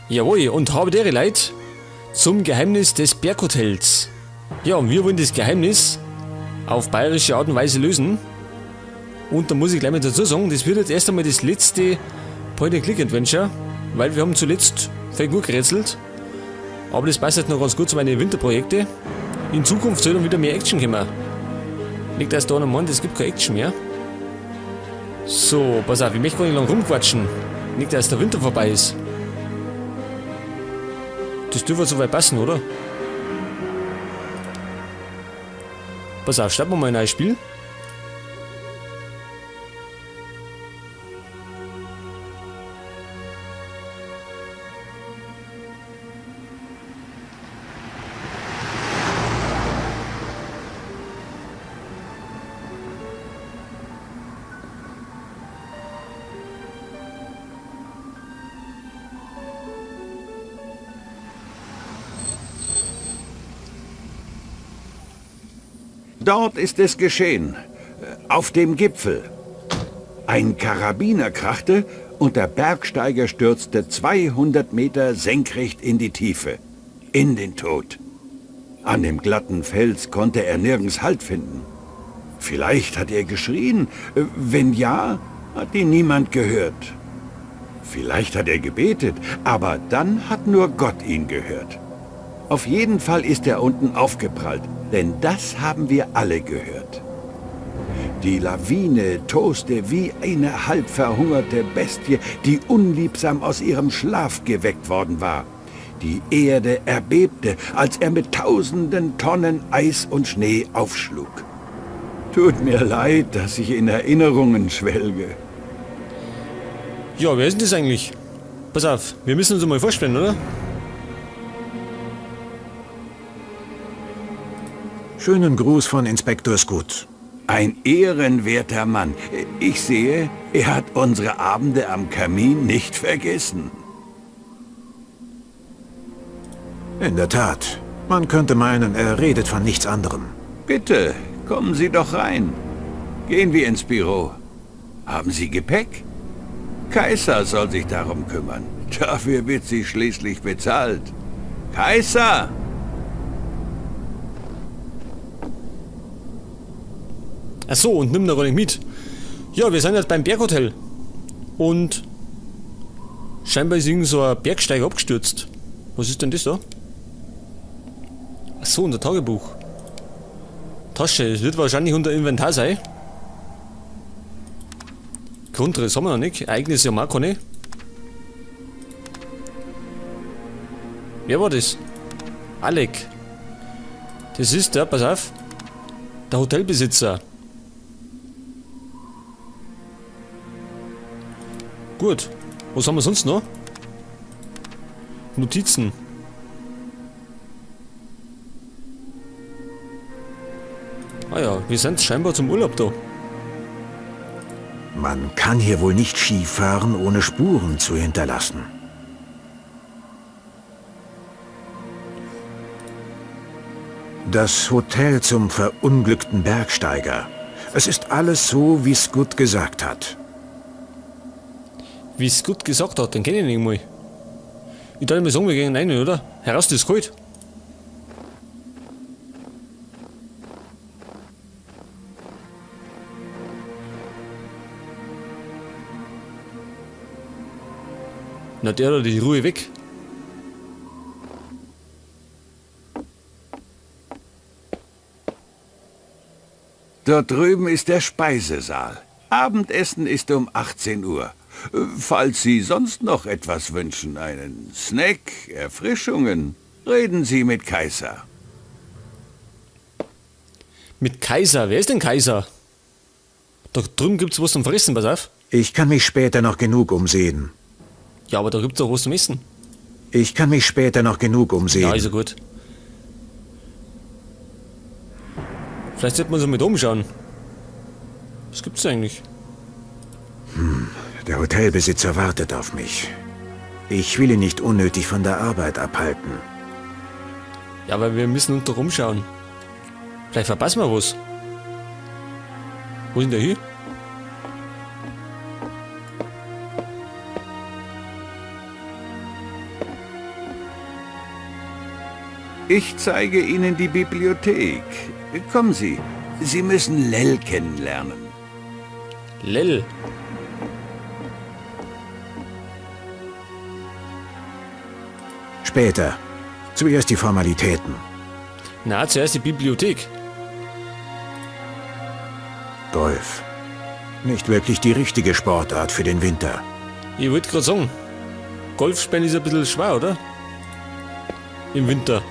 Jawohl, und habe dere Leid zum Geheimnis des Berghotels. Ja, und wir wollen das Geheimnis auf bayerische Art und Weise lösen. Und da muss ich gleich mal dazu sagen, das wird jetzt erst einmal das letzte Point-and-Click-Adventure, weil wir haben zuletzt voll gut gerätselt. Aber das passt jetzt noch ganz gut zu meinen Winterprojekten. In Zukunft soll dann wieder mehr Action kommen. Nicht, dass da einer meint, es gibt keine Action mehr. So, pass auf, ich möchte gar nicht lang rumquatschen. Nicht, dass der Winter vorbei ist. Das dürfte soweit passen, oder? Pass auf, starten wir mal ein neues Spiel. Dort ist es geschehen. Auf dem Gipfel. Ein Karabiner krachte und der Bergsteiger stürzte 200 Meter senkrecht in die Tiefe. In den Tod. An dem glatten Fels konnte er nirgends Halt finden. Vielleicht hat er geschrien. Wenn ja, hat ihn niemand gehört. Vielleicht hat er gebetet, aber dann hat nur Gott ihn gehört. Auf jeden Fall ist er unten aufgeprallt, denn das haben wir alle gehört. Die Lawine toste wie eine halb verhungerte Bestie, die unliebsam aus ihrem Schlaf geweckt worden war. Die Erde erbebte, als er mit tausenden Tonnen Eis und Schnee aufschlug. Tut mir leid, dass ich in Erinnerungen schwelge. Ja, wer ist denn das eigentlich? Pass auf, wir müssen uns mal vorstellen, oder? Schönen Gruß von Inspektor Scoot. Ein ehrenwerter Mann. Ich sehe, er hat unsere Abende am Kamin nicht vergessen. In der Tat. Man könnte meinen, er redet von nichts anderem. Bitte, kommen Sie doch rein. Gehen wir ins Büro. Haben Sie Gepäck? Kaiser soll sich darum kümmern. Dafür wird sie schließlich bezahlt. Kaiser! Ach so, und nimm da gar nicht mit. Ja, wir sind jetzt beim Berghotel. Und scheinbar ist irgend so ein Bergsteiger abgestürzt. Was ist denn das da? Ach so, unser Tagebuch. Tasche, es wird wahrscheinlich unter Inventar sein. Grundriss haben wir noch nicht. Ereignisse haben wir auch keine. Wer war das? Alec. Das ist der, pass auf, der Hotelbesitzer. Gut. Was haben wir sonst noch? Notizen. Ah ja, wir sind scheinbar zum Urlaub da. Man kann hier wohl nicht Skifahren, ohne Spuren zu hinterlassen. Das Hotel zum verunglückten Bergsteiger. Es ist alles so, wie Scoot gesagt hat. Wie Scoot gesagt hat, den kenn ich nicht mal. Ich darf mal sagen, wir gehen rein, oder? Heraus, das ist kalt. Na, der hat die Ruhe weg. Dort drüben ist der Speisesaal. Abendessen ist um 18 Uhr. Falls Sie sonst noch etwas wünschen, einen Snack, Erfrischungen, reden Sie mit Kaiser. Mit Kaiser? Wer ist denn Kaiser? Da drüben gibt's was zum Fressen, pass auf. Ich kann mich später noch genug umsehen. Ja, aber da gibt's doch was zum Essen. Ich kann mich später noch genug umsehen. Ja, ist ja gut. Vielleicht sollte man sich mit umschauen. Was gibt's eigentlich? Der Hotelbesitzer wartet auf mich. Ich will ihn nicht unnötig von der Arbeit abhalten. Ja, aber wir müssen unter rumschauen. Vielleicht verpassen wir was. Wo ist denn der hin? Ich zeige Ihnen die Bibliothek. Kommen Sie, Sie müssen Lell kennenlernen. Lell. Später. Zuerst die Formalitäten. Na, zuerst die Bibliothek. Golf. Nicht wirklich die richtige Sportart für den Winter. Ich wollte gerade sagen, Golf spielen ist ein bisschen schwer, oder? Im Winter.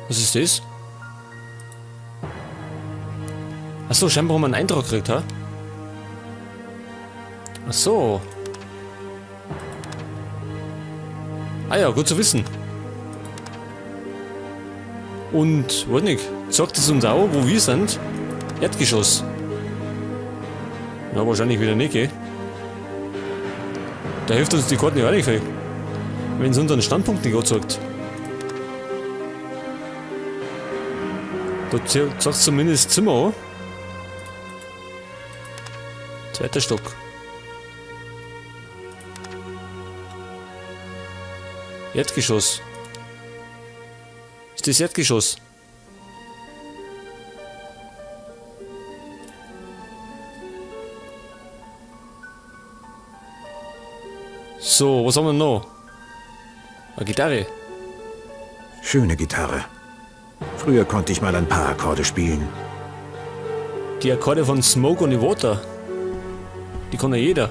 Was ist das? Achso, scheinbar haben wir einen Eintrag gekriegt, ha? Ach so. Ah ja, gut zu wissen. Und, weiß nicht, sagt es uns auch, wo wir sind? Erdgeschoss. Na, wahrscheinlich wieder nicht, gell? Da hilft uns die Karte nicht auch nicht viel. Wenn es unseren Standpunkt nicht anzeigt. Da zeigt zumindest Zimmer an. Zweiter Stock. Erdgeschoss. Ist das Erdgeschoss? So, was haben wir noch? Eine Gitarre. Schöne Gitarre. Früher konnte ich mal ein paar Akkorde spielen. Die Akkorde von Smoke on the Water. Die kann ja jeder.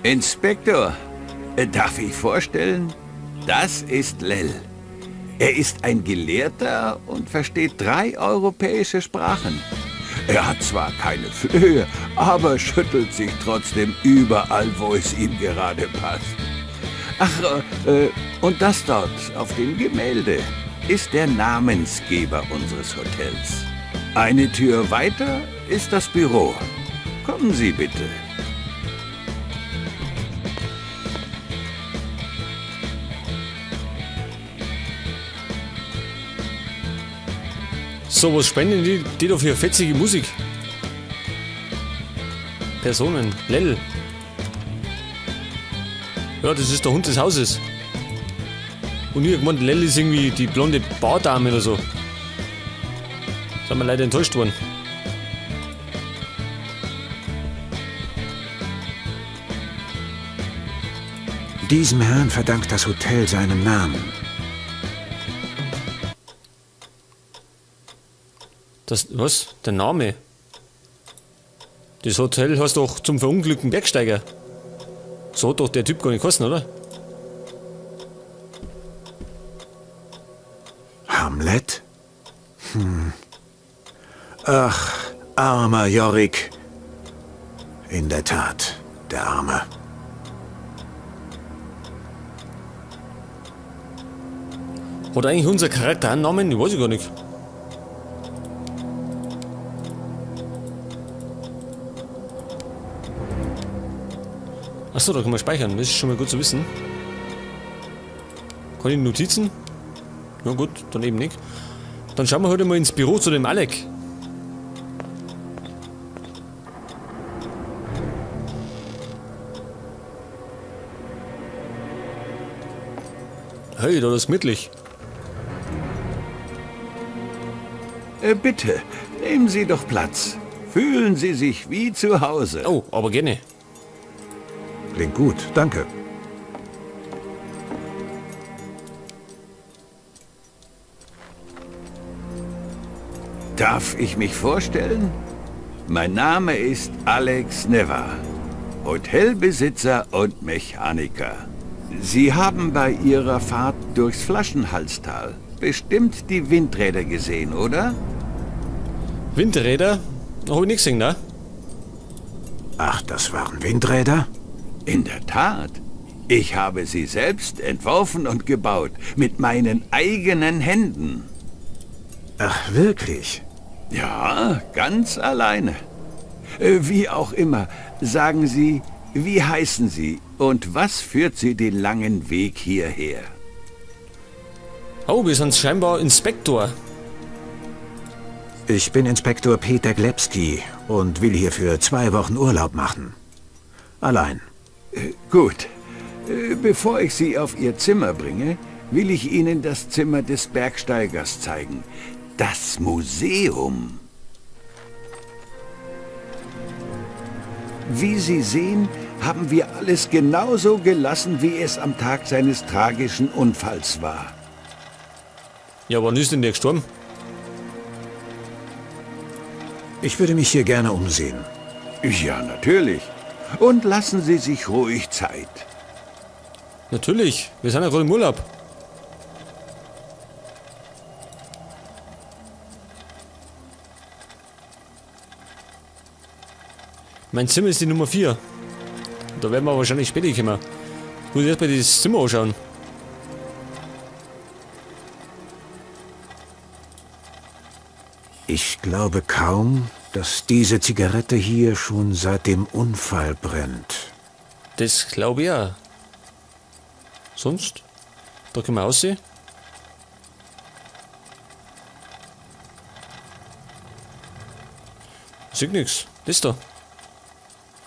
Inspektor, darf ich vorstellen? Das ist Lell. Er ist ein Gelehrter und versteht 3 europäische Sprachen. Er hat zwar keine Flöhe, aber schüttelt sich trotzdem überall, wo es ihm gerade passt. Ach, und das dort auf dem Gemälde ist der Namensgeber unseres Hotels. Eine Tür weiter ist das Büro. Kommen Sie bitte. So, was spenden die da für fetzige Musik? Personen, Lell. Ja, das ist der Hund des Hauses. Und ich hab gemeint, Lell ist irgendwie die blonde Bardame oder so. Sind wir leider enttäuscht worden. Diesem Herrn verdankt das Hotel seinen Namen. Das, was? Der Name? Das Hotel heißt doch zum verunglückten Bergsteiger. So hat doch der Typ gar nicht geheißen, oder? Hamlet? Ach, armer Yorick. In der Tat, der Arme. Hat eigentlich unser Charakter einen Namen? Ich weiß ich gar nicht. Achso, da kann man speichern. Das ist schon mal gut zu wissen. Kann ich Notizen? Na gut, dann eben nicht. Dann schauen wir heute mal ins Büro zu dem Alec. Hey, da ist gemütlich. Bitte, nehmen Sie doch Platz. Fühlen Sie sich wie zu Hause. Oh, aber gerne. Klingt gut, danke. Darf ich mich vorstellen? Mein Name ist Alex Never, Hotelbesitzer und Mechaniker. Sie haben bei Ihrer Fahrt durchs Flaschenhalstal bestimmt die Windräder gesehen, oder? Windräder? Hab ich nix gesehen, ne? Ach, das waren Windräder? In der Tat. Ich habe sie selbst entworfen und gebaut, mit meinen eigenen Händen. Ach, wirklich? Ja, ganz alleine. Wie auch immer, sagen Sie, wie heißen Sie und was führt Sie den langen Weg hierher? Oh, wir sind scheinbar Inspektor. Ich bin Inspektor Peter Glebsky und will hier für 2 Wochen Urlaub machen. Allein. Gut. Bevor ich Sie auf Ihr Zimmer bringe, will ich Ihnen das Zimmer des Bergsteigers zeigen. Das Museum. Wie Sie sehen, haben wir alles genauso gelassen, wie es am Tag seines tragischen Unfalls war. Ja, wann ist denn der gestorben? Ich würde mich hier gerne umsehen. Ja, natürlich. Und lassen Sie sich ruhig Zeit. Natürlich, wir sind ja gerade im Urlaub. Mein Zimmer ist die Nummer 4. Da werden wir wahrscheinlich später kommen. Muss ich erstmal das Zimmer anschauen. Ich glaube kaum, dass diese Zigarette hier schon seit dem Unfall brennt. Das glaube ich auch. Sonst? Da können wir aussehen. Sieht nix. Das da.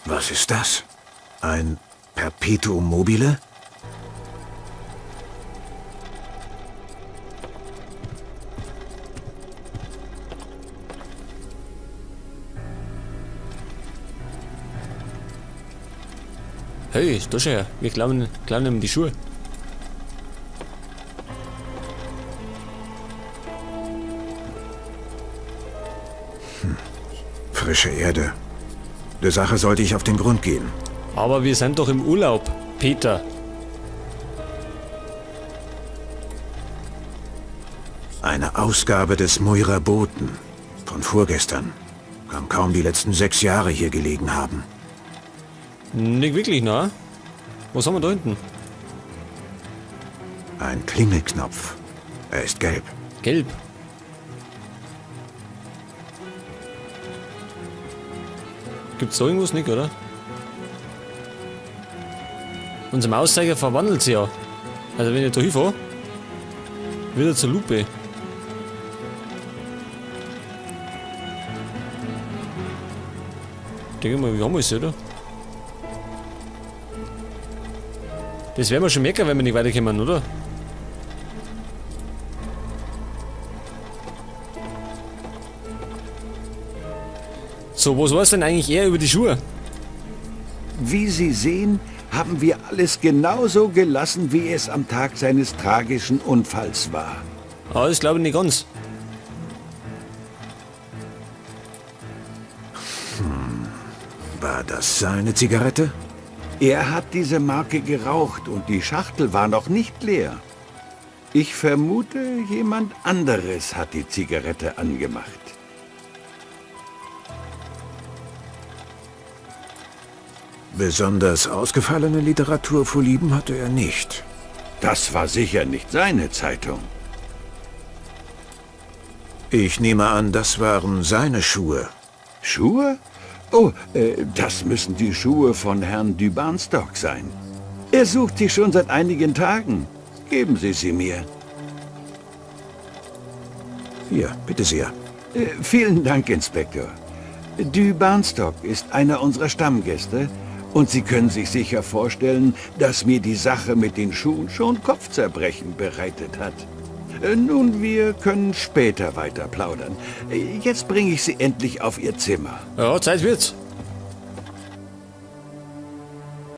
Was ist das? Ein Perpetuum mobile? Hey, da schau her. Wir klauen ihm die Schuhe. Frische Erde. Der Sache sollte ich auf den Grund gehen. Aber wir sind doch im Urlaub, Peter. Eine Ausgabe des Muirer Boten von vorgestern. Kann kaum die letzten 6 Jahre hier gelegen haben. Nicht wirklich, na? Was haben wir da hinten? Ein Klingelknopf. Er ist gelb. Gelb? Gibt's da irgendwas nicht, oder? Unser Mauszeiger verwandelt sich ja. Also wenn ich da hinfahre, wird er zur Lupe. Denke mal, wir haben alles, oder? Das werden wir schon merken, wenn wir nicht weiterkommen, oder? So, was weiß denn eigentlich er über die Schuhe? Wie Sie sehen, haben wir alles genauso gelassen, wie es am Tag seines tragischen Unfalls war. Ah, das glaube ich nicht ganz. War das seine Zigarette? Er hat diese Marke geraucht und die Schachtel war noch nicht leer. Ich vermute, jemand anderes hat die Zigarette angemacht. Besonders ausgefallene Literaturvorlieben hatte er nicht. Das war sicher nicht seine Zeitung. Ich nehme an, das waren seine Schuhe. Schuhe? Oh, das müssen die Schuhe von Herrn Dubanstock sein. Er sucht sie schon seit einigen Tagen. Geben Sie sie mir. Hier, bitte sehr. Vielen Dank, Inspektor. Dubanstock ist einer unserer Stammgäste und Sie können sich sicher vorstellen, dass mir die Sache mit den Schuhen schon Kopfzerbrechen bereitet hat. Nun, wir können später weiter plaudern. Jetzt bringe ich Sie endlich auf Ihr Zimmer. Ja, Zeit wird's.